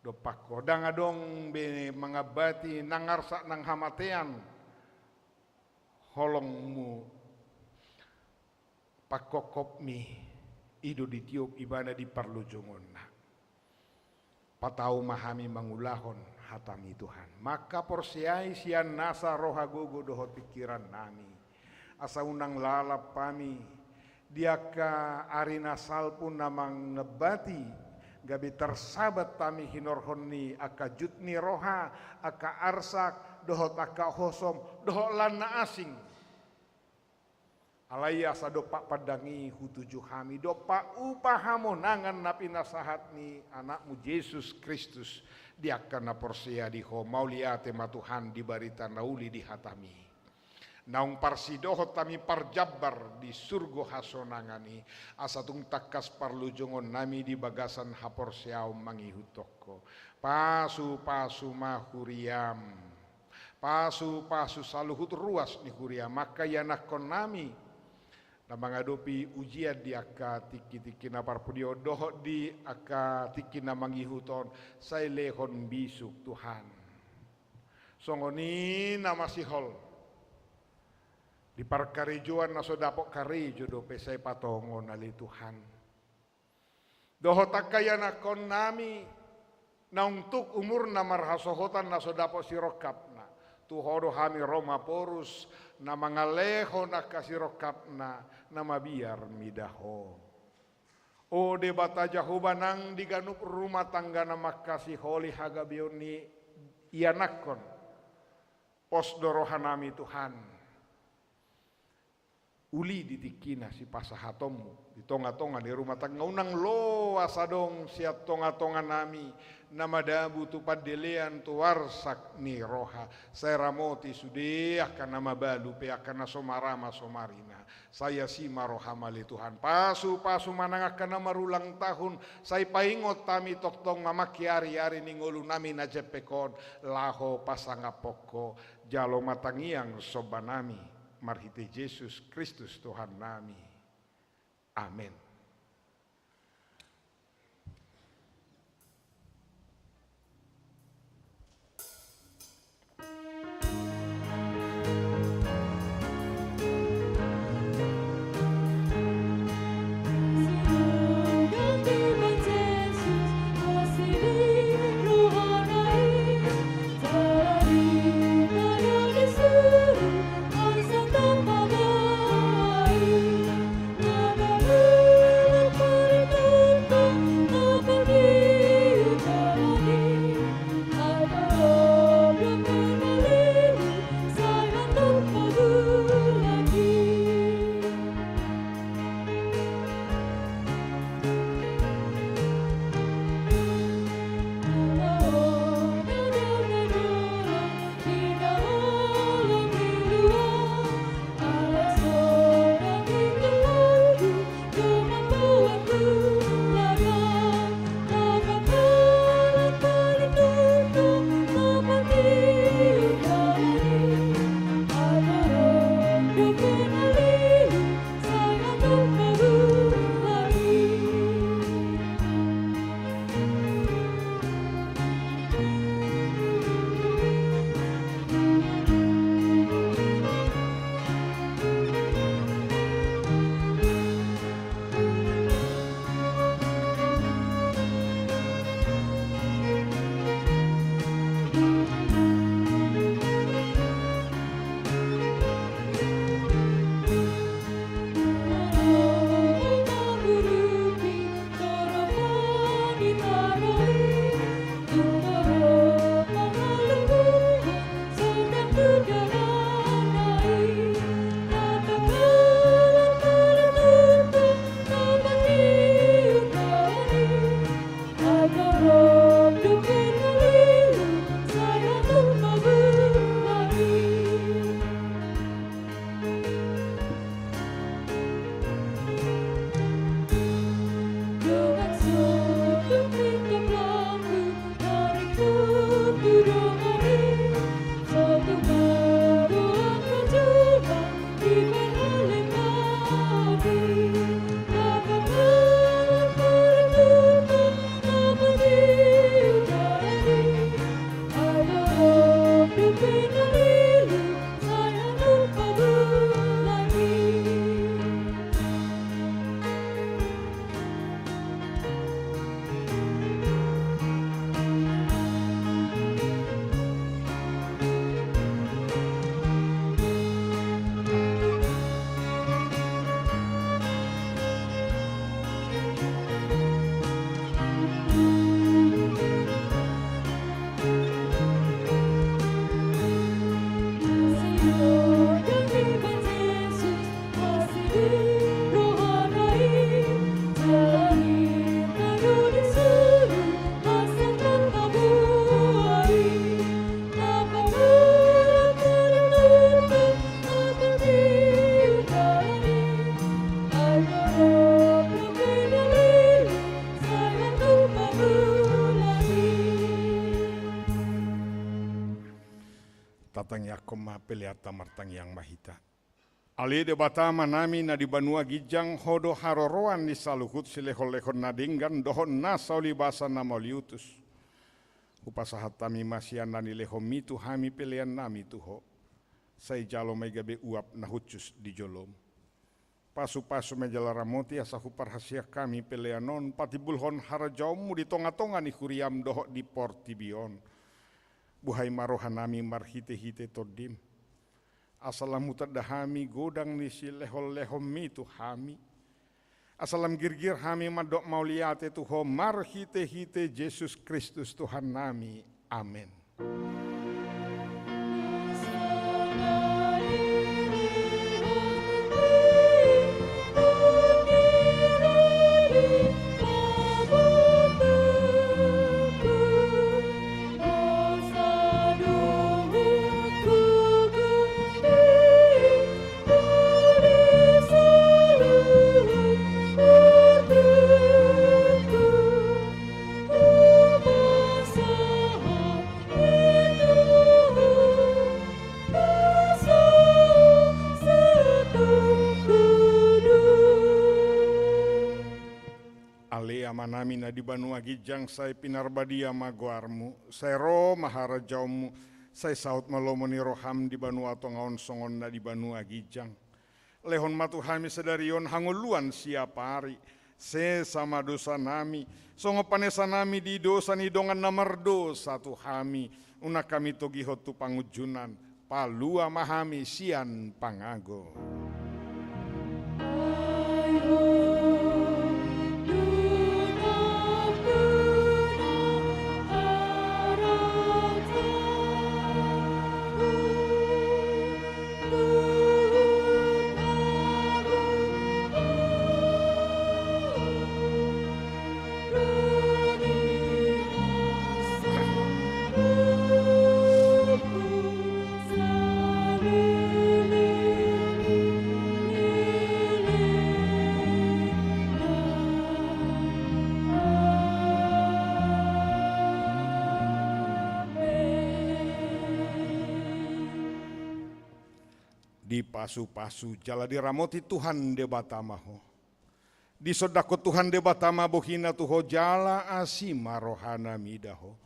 Dompak Ho, dang adong be mangambati nang arsak nang hamatean. HolongMu, pangkophopMi, i do ditiop ibana di parlojongonna. Patau ma hami mangulahon hataMi Tuhan. Mangkaporseai sian nasa roha, gogo dohot pingkirannami. Asa unang lalap hami di angka ari na salpu na mangambati, gabe tarsabat hami hinorhon ni angka jut ni roha, angka arsak, dohot angka hosom, dohot lan na asing. Alai asa dompak pandang i hutuju hami, dompak upa hamonangan na pinasahat ni AnakMu Jesus Kristus di angka na porsea di Ho. Mauliate ma Tuhan di barita na uli di hataMi. Naung parsidohot hami parjambar di surgo hasonangan i, asa tung tangkas parlujungonnami di bagasan haporseaon mangihuthon Ho. Pasupasu ma huriaM. Pasupasu saluhut ruas ni huriaM, angka ianakkonnami na mangadopi ujian di angka tingki-tingki na parpudi on dohot di angka tingki na mangihut on, sai lehon bisuk Tuhan. Songon i na masihol. Di parkarejoan na so dapot karejo dope sai patongon ale Tuhan. Dohot angka ianakkonnami naung tuk umurna marhasohotan na so dapot sirongkapna. Tu Ho do hami ro maporus na mangalehon angka sirongkapna na mabiar mida Ho. O Debata Jahowa nang di ganup rumah tangga na mangkasiholi hagabeon ni ianakkon. Pos do rohanami Tuhan. Uli di tingkina sipasahatonMu di tonga-tonga ni rumah tangga, unang loas adong sian tonga-tonganami na madabu tu pandelean tu arsak ni roha. Sai ramoti sude angka na mabalu pe angka na so marama so marina. Sai asi ma rohaM ale Tuhan. Pasupasu ma nang angka na marulang tahun. Sai paingot hami tongtong mamangke ari-ari ni ngolunami na jempek on laho pasangaphon Ho. Jalo ma tangiang sombanami marhite Jesus Kristus Tuhannami. Amen. Martangiangkon ma peleanta, martangiang ma hita. Ale Debata Amanami na di banua ginjang, Ho do haroroan ni saluhut silehonlehon na denggan dohot na saulibasa na mauliutus. Hupasahat hami ma sian na nilehonMi tu hami peleannami tu Ho. Sai jalo ma i gabe uap na hushus di joloM. Pasupasu ma i jala ramoti asa huparhaseang hami pelean on patimbulhon harajaonMu di tongatonga ni huriaM dohot di portibi on. Buhai ma rohanami marhitehite TondiM, asa lam hutanda hami godang ni silehonlehonMi tu hami, asa lam girgir hami mandok mauliate tu Ho marhitehite Jesus Kristus Tuhannami. Amen. Ale Amanami na di banua ginjang, sai pinarbadia ma goarMu, sai ro ma harajaonMu, sai saut ma lomo ni rohaM di banua tonga on songon na di banua ginjang. Lehon ma tu hami sadari on hangoluan siapari. Sesa ma dosanami, songon panesanami di dosa ni dongan na mardosa tu hami. Unang hami togihon tu pangunjunan. Palua ma hami sian pangago. Dipasupasu jala diramoti Tuhan Debata ma ho. Disondangkon Tuhan Debata ma bohiNa tu ho jala asi ma rohaNa mida ho.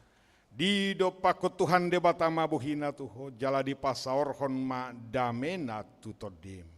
Didompakkon Tuhan Debata ma bohiNa tu ho jala dipasaorhon ma dameNa tu tondim.